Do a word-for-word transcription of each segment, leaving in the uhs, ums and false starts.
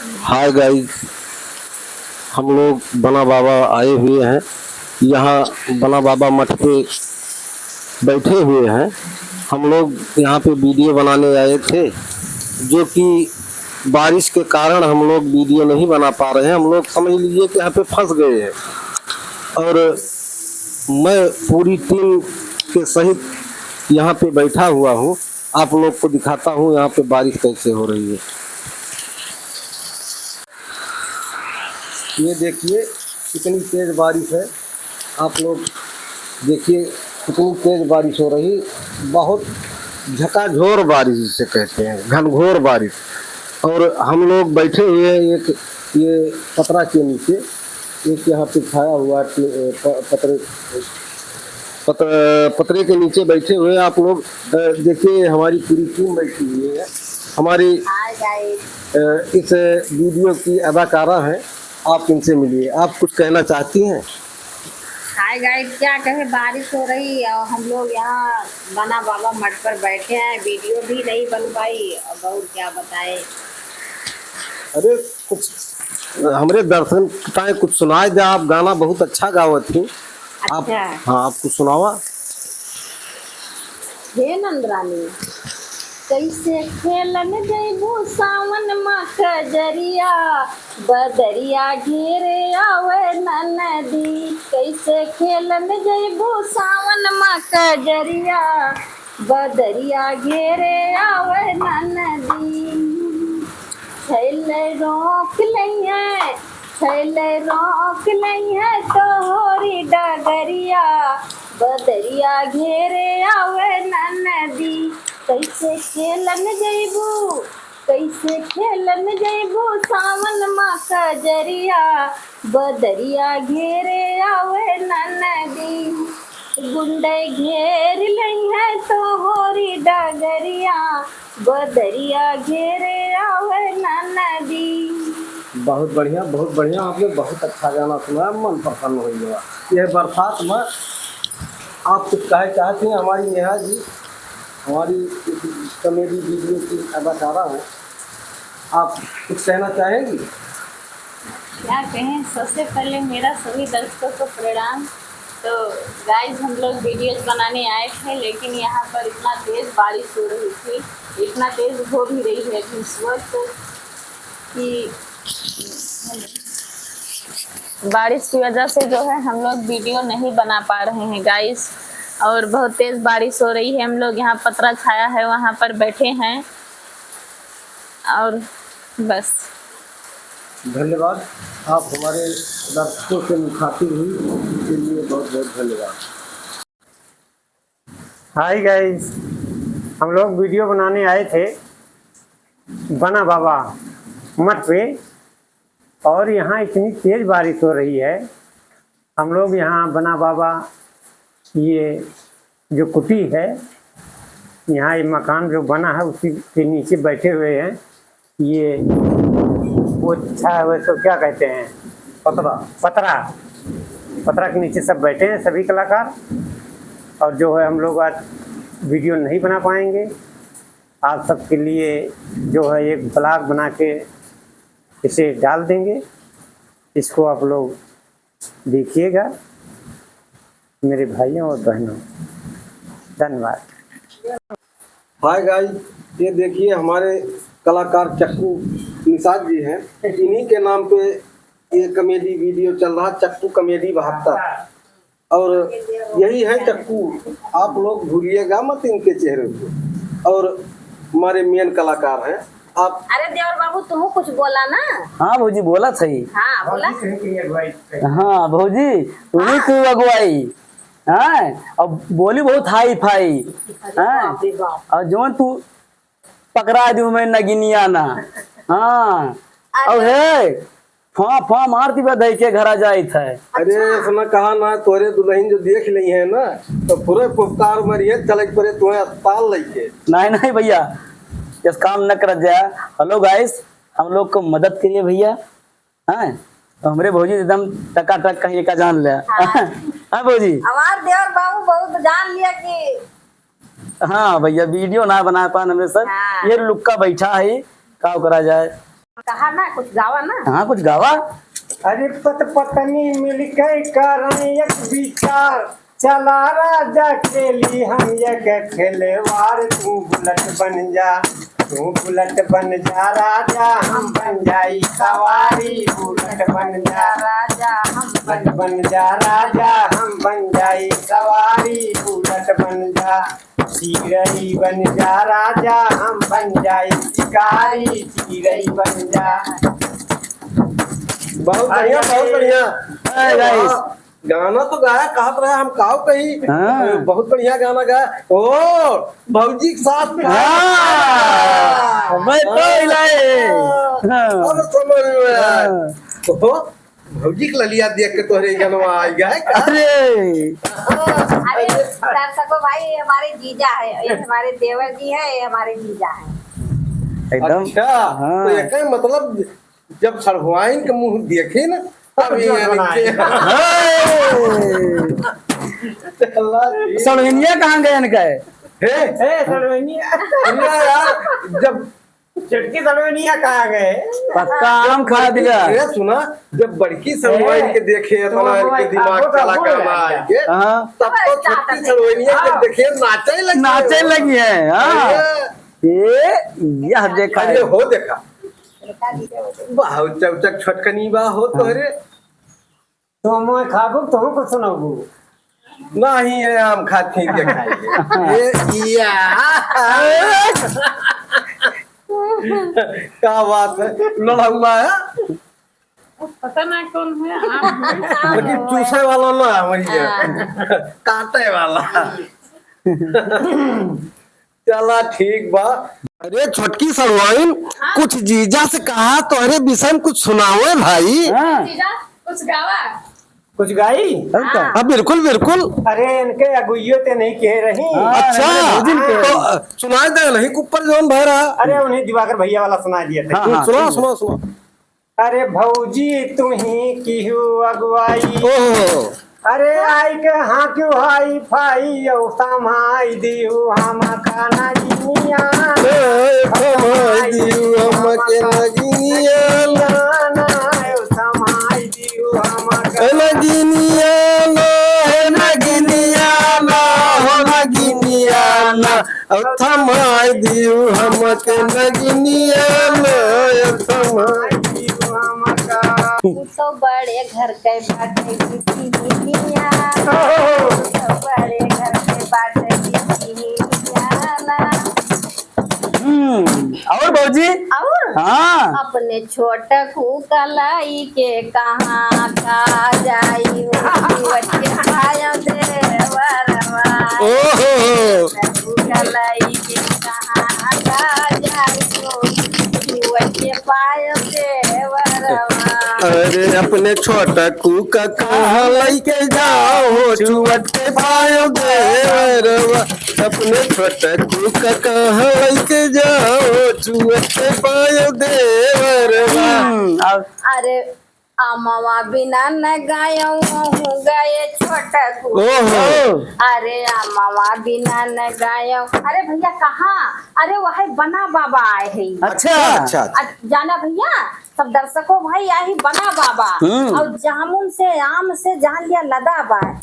हाय गाइस, हम लोग बना बाबा आए हुए हैं, यहाँ बना बाबा मठ पे बैठे हुए हैं। हम लोग यहाँ पे वीडियो बनाने आए थे, जो कि बारिश के कारण हम लोग वीडियो नहीं बना पा रहे हैं। हम लोग समझ लीजिए कि यहाँ पे फंस गए हैं। और मैं पूरी टीम के सहित यहाँ पे बैठा हुआ हूँ, आप लोग को दिखाता हूँ यहाँ पे बारिश कैसे हो रही है। ये देखिए कितनी तेज बारिश है, आप लोग देखिए कितनी तेज बारिश हो रही, बहुत झकाझोर बारिश जिसे कहते हैं, घनघोर बारिश। और हम लोग बैठे हुए हैं एक ये पतरा के नीचे, एक यहाँ पे छाया हुआ है, प-, पतरे, पत-, पतरे के नीचे बैठे हुए हैं आप लोग। अ, देखिए, हमारी पूरी टीम बैठी हुई है। हमारी, हाय गाइस। अ, इस वीडियो की अदाकारा हैं, आप इनसे मिलिए। आप कुछ कहना चाहती हैं? हाय गाइस, क्या कहे, बारिश हो रही है और हम लोग यहाँ बना बाबा मठ पर बैठे हैं, वीडियो भी नहीं बन पाई। अब और क्या बताएं? अरे, कुछ हमरे दर्शन ताए कुछ सुनाए दे, आप गाना बहुत अच्छा गावत ही। आप, अच्छा। हाँ, आप कुछ सुनावा। हे नंदरानी, कैसे खेलन जइबू सावन मा कजरिया, बदरिया घेरे आवे ननदी। कैसे खेलन जइबू सावन मा कजरिया, बदरिया घेरे आवे ननदी। छैले रोक लइहे, छैले रोक लइहे तोहरी डगरिया, बदरिया घेरे आवे ननदी। कैसे खेलन जइबू, कैसे खेलन जइबू सावन मा कजरिया, बदरिया घेरे आवे ननदी। गुंडे घेर लइहे तोहरी डगरिया, बदरिया घेरे आवे ननदी। बहुत बढ़िया, बहुत बढ़िया, आपने बहुत अच्छा गाना सुनाया, मन प्रसन्न हो गया। यह बरसात में आप कुछ कहे चाहती हैं हमारी नेहा जी, हमारी इस कॉमेडी वीडियो की अदाकारा हैं, आप कुछ कहना चाहेंगी? क्या कहें, सबसे पहले मेरा सभी दर्शकों को प्रणाम। तो गाइस, हम लोग वीडियोज़ बनाने आए थे, लेकिन यहाँ पर इतना तेज़ बारिश हो रही थी, इतना तेज़ हो भी रही है अभी इस वक्त कि बारिश की वजह से जो है हम लोग वीडियो नहीं बना पा रहे हैं गाइस। और बहुत तेज़ बारिश हो रही है, हम लोग यहाँ पतरा छाया है वहाँ पर बैठे हैं और बस। धन्यवाद, आप हमारे दर्शकों से मुखातिब हुई, इसके लिए बहुत बहुत धन्यवाद। हाय गाइस, हम लोग वीडियो बनाने आए थे बना बाबा मठ पे, और यहाँ इतनी तेज़ बारिश हो रही है। हम लोग यहाँ बना बाबा, ये जो कुटी है, यहाँ ये मकान जो बना है, उसी के नीचे बैठे हुए हैं। ये वो अच्छा है, वैसे क्या कहते हैं, पतरा। पतरा, पतरा के नीचे सब बैठे हैं सभी कलाकार। और जो है, हम लोग आज वीडियो नहीं बना पाएंगे। आप सबके लिए जो है, एक ब्लॉग बना के इसे डाल देंगे, इसको आप लोग देखिएगा मेरे भाइयों और बहनों। धन्यवाद। हाय गाइस, ये देखिए हमारे कलाकार चक्कू निषाद जी हैं, इन्हीं के नाम पे ये कॉमेडी वीडियो चल रहा, चक्कू कॉमेडी बहत्तर। और यही है चक्कू, आप लोग भूलिएगा मत इनके चेहरे को। और हमारे मेन कलाकार हैं आप। अरे देवर बाबू, तुम कुछ बोला ना। हाँ भौजी, बोला सही। हाँ, बोला। हाँ भौजी, तू ही हाँ। तू अगुवाई। हाँ, अब बोली बहुत हाई फाई। अरे हाँ, बाप रे बाप। और जौन तू पकड़ा दू मैं नगिनिया ना। हाँ, अरे। और है फा फा मारती बा धई के घरा जाइत है। अरे, अच्छा। ऐसा कहा ना, तोरे दुल्हन जो देख लइहे ना, तो पूरे पुफ्तार मरिहे, चले के परे तुम्हें अस्पताल लेके। नहीं, नहीं भैया, इस काम न करत जाए। हेलो गाइस, हम लोग को मदद करिए भैया। हाँ, तो हमरे भौजी एकदम टकाटक कहिए का जान ले। हाँ। हाँ भौजी। हमार देवर बाबू बहुत जान लिया कि हाँ भैया, वीडियो ना बना पान हमरे सब। हाँ। ये लुक्का बैठा है, का करा जाए। कहा ना, कुछ गावा ना। हाँ, कुछ गावा। अरे पत पत्नी मिलके करन एक विचार, चला राजा खेली हम एक खिलवाड़, तू बुलेट बन जा, तू बुलेट बन जा राजा, हम बन जाई सवारी, बुलेट बन जा राजा, हम बुलेट बन जा राजा, हम बन जाई सवारी, बुलेट बन जा, चिरई बन जा राजा, हम बन जाई शिकारी, चिरई बन जा। बहुत बढ़िया, बहुत बढ़िया। Hey, guys। वाह, गाना तो गाया, कहत रहे हम काऊ कही। हाँ। बहुत बढ़िया गाना गाया। ओ, भौजी के साथ। हाँ, मैं तो हिलाए। हाँ। अब समझ में आया। हाँ। ओहो, भौजी के ललिया देख के तोहरे ई गनवा आई गए का? अरे। अरे, दर्शकों भाई, ये हमारे जीजा है, ये हमारे देवर जी है, ये हमारे जीजा है। एकदम। अच्छा, हाँ। तो एकर मतलब जब सड़हुआइन के मुंह देखे ना, तब तब ये जोश यानी बनाए। कि हाँ। चला ठीक। सड़हुइनिया कहाँ गए इनका है? हे? हे, सड़हुइनिया। सुनिया यार, जब छोटकी सड़हुइनिया कहाँ गए? पक्का आम खा दिया। अरे सुना, जब बड़की सड़हुआइन के देखे, तो इतना इनके दिमाग चला काम आए के, हाँ। तब तो छोटकी सड़हुआइन के देखे नाचे लगी। नाचे लगी है, हाँ। अरे। ये, यह देखा अरे है। हो देखा। बहुत चौचक छोटकनी बा हो हाँ। तोहरे। तो हम खाबू, तुहू कुछ सुनाबू। नहीं, ये आम खात ही के खाएंगे। ये या। क्या बात है, लड़ा हुआ है। पता ना कौन है, आम है। लेकिन चूसे वाला ना है, वही है। हाँ। काटे वाला। चला ठीक बा। अरे छोटकी सड़वाइन, हाँ। कुछ जीजा से कहा, तोहरे विषय में कुछ सुनावे भाई। हाँ। जीजा, कुछ गावा। कुछ गाई? हाँ। हाँ, बिल्कुल, बिल्कुल। अरे इनके अगुइयो ते नहीं कहे रही। हाँ, अच्छा। इनके भौजिन के। तो, अ, सुनाए दे नहीं ऊपर जौन भरा। अरे उन्हें दिवाकर भैया वाला सुना दिया था। हाँ, हाँ, सुना, सुना। सुना, सुना। अरे भौजी तुही किहू अगुवाई। ओहो। अरे आई के हाँ क्यों हाई फाई यो समाई दियो हम खाना जिनिया। ए, समाई दियो हम के नगिनिया ना। ना, यो समाई दियो हम ए नगिनिया ना, ए नगिनिया ना, हो नगिनिया ना। अब थमाई दियो हमके नगिनिया ना, अब थमाई दियो हमका। तू तो बड़े घर के बाटे बिटिया। ओहो। तू तो बड़े घर के बाटे बिटिया ना। हम्म, और भौजी? और? हाँ। अपने छोटकू का लइके कहाँ का जाई हो, जीवन के पायो देवरवा। ओहो। छोटकू का लइके कहाँ का जाई हो, जीवन के पायो देवरवा। अरे अपने छोटकू का कहाँ लइके जाओ, छुअत के पायो देवरवा। अपने छोटकू का कहाँ लइके जाओ, छुअत के पायो देवरवा। हम्म, अब अरे अमवा बिना न गायो हूँ गए छोटकू। ओहो। अरे अमवा बिना न गायो। अरे भैया कहाँ? अरे वह बना बाबा आए हैं। अच्छा। अच्छा, अच्छा। अ, जाना भैया, सब दर्शकों भाई यही बना बाबा। हम्म। और जामुन से आम से जान लिया लदा बा।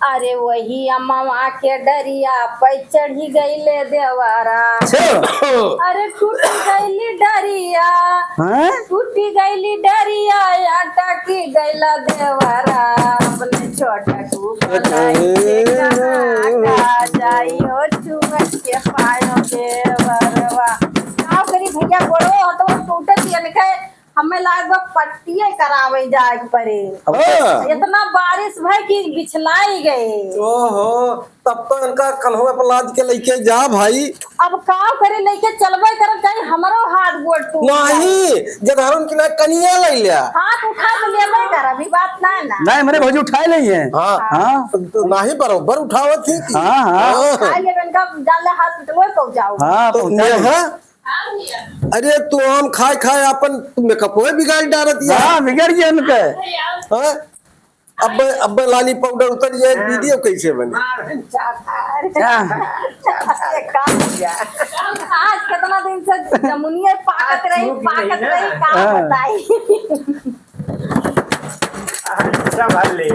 अरे वही अमवा के डरिया पे चढ़ी गईले देवरा। अच्छा। अरे टूट गईली डरिया। हाँ? टूट गईली डरिया, अटकी गईला देवरा। अपने छोटकू का लइके कहाँ का जाई हो, छुअत के पायो देवरवा। का करी भैया, गोड़ो हथवा टूटत इनके, हमें लाग बा पट्टिए करावे जाए के पड़े। हाँ। इतना बारिश भई कि बिछलाई गए। ओहो, तब तो इनका कन्हवे पर लाद के लइके जा भाई। अब का करे, लइके चलबे करब, चाहे हमरो हाथ गोड़ टूट जाए। नहीं, जगहरन की ना कनिया ले लिया। हाथ उठा तो लेबे करब, ई बात ना ना। नहीं, मेरे भौजी उठाए नहीं है। हाँ। हाँ। तो, तो नहीं, बरोबर उठावत ही थी। हाँ, हाँ। हाँ। उठा लेबे इनका, जान ले hospital में पहुँचाओ। हाँ, तो पहुँचाए। नेहा, अरे तू आम खाए खाए अपन मेकअपवे बिगाड़ डारत यार। हाँ, बिगड़ गया उनका। हाँ? अब, अब लाली पाउडर उतर जाए, हाँ। वीडियो कैसे बने? हाँ। आज कितना दिन से जमुनिया पाकत रही, पाकत रही, का बताई। अच्छा भले।